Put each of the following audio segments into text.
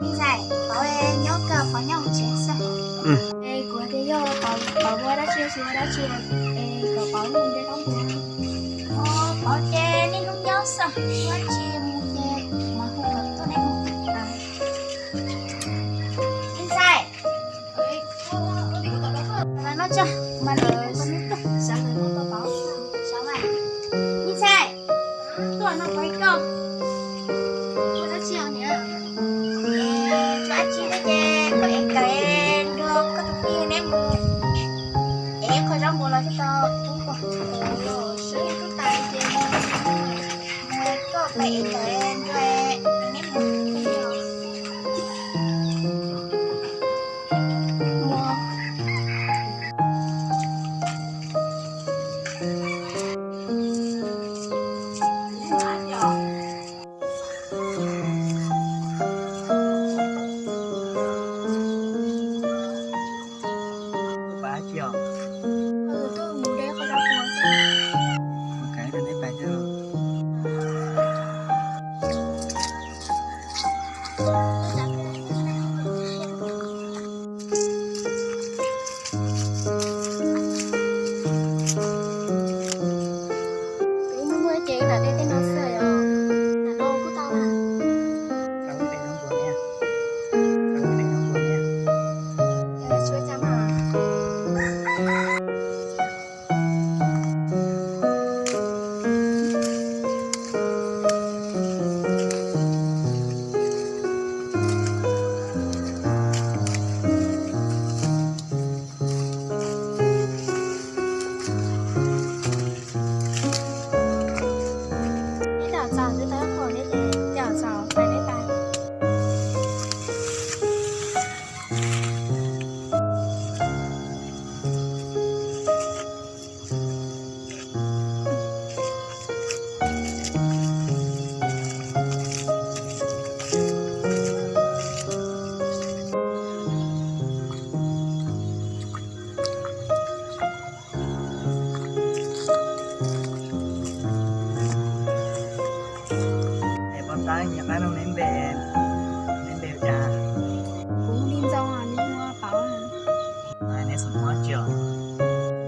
Ntxhais, pov nyob kawg, pov nyob hauv tsev xwb. Es kuv tias yog pov ua dab tsi tsis ua dab tsi, es kom pov mus de zaub mus. Pov ces niaj hnub nyob xwb, ua dab tsi mus ces mas hu kom tuaj neb mus. Ntxhais, no tso, mas lawv xav lawv no pov, xav mas. Ntxhais, tuaj no pov koj. Ua dab tsi os niam? Tsis ua dab tsi thiab ces koj ev kawm nrog koj tus tij neb mus ev qho zaub npua los coj tau pub kom sawv tub tas ces mus, koj peb ev kawm nrog neb mus. Kuv muaj muaj ces lam de tej no xwb yom. Lam no kuj tau na. Tsuav cam mas. Neb tau txaus twb tau qhov neb ces tau txaus pais neb pais. Es pov tab nyias qab no neb npe, neb npe ua cas? Kuv li Ntxoo, neb hu ua Pov. Neb xeem Hmoob tsi os?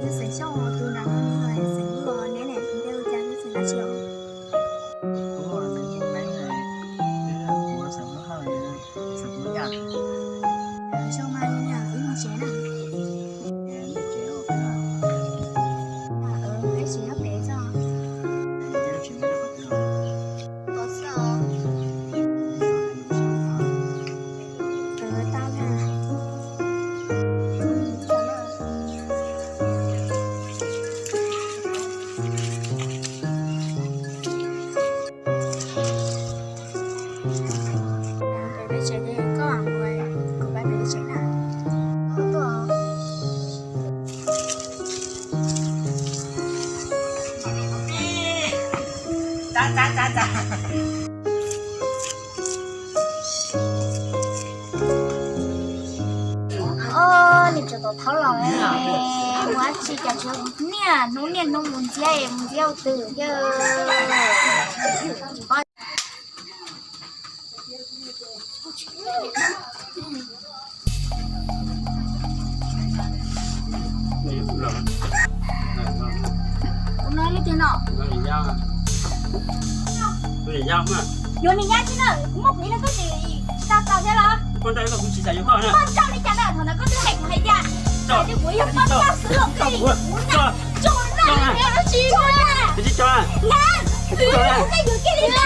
Neb xeem Xyooj, tus nram no neb xeem Luj, neb ne, neb ua cas neb xeem dab tsi os? Kuv xeem Hmoob Hawj, xeem Hmoob Yaj. Xyoo mas ib mus tsev na. Peb tsis nyob pem txog. Peb tsev, koj mus, kuv pab peb tsev na. Ob, nws tseem tom thawb los, mus dab tsi cas tsis niaj hnub niaj hnub mus ntxiab, mus ntxiab ua twg thiab. Kuv no leej twg no? Yuav niam yab tsis na, kuv muaj kuv ib leeg koj tsis tau tau thiab los? Poj nrauj li cas na, thaum ntawd koj twb hais kuv hais tias, hais tias kuv yog poj nrauj xwb los koj, kuv na, tso na, tsis na, na, kuv yuav kiag li na.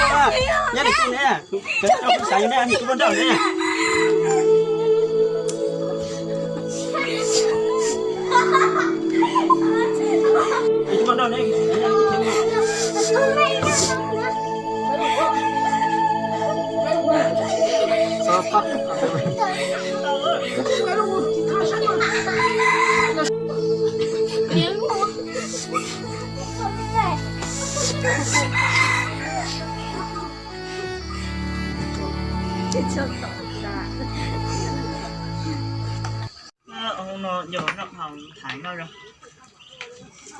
Nco noj tham nkauj.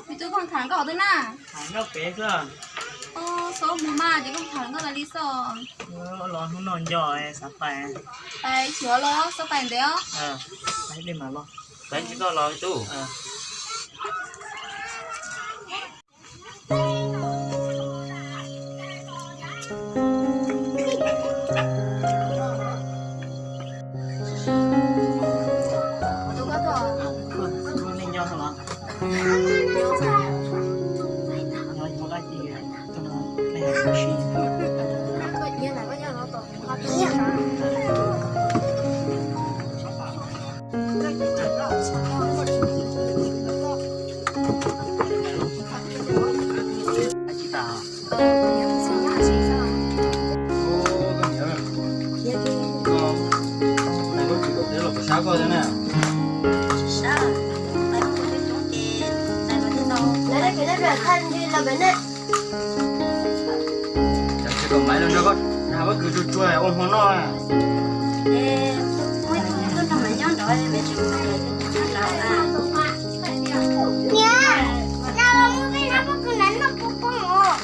Me tub, koj tham nkauj twg na? Tham nkauj pem xwb. Xav mus mas ces koj tham nkauj tas li xwb. Los hnub no nco xav pais. Pais xyuas los xav pais ntev os. Pais tsis tau los tub. Tsis tau, Maiv los nrog koj nrog pob kws tsuag tsuag ua hmo noj. Niam, no los muab peb nrog pob kws nrog noj poob poob os.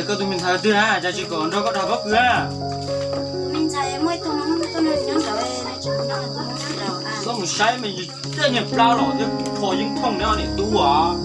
Koj tus me ntxhais twg na, cas tsis kom nrog koj nrog pob kws na? Koj mus saib me tej niag plab los thiab kho yeeb thooj neb niam tub os.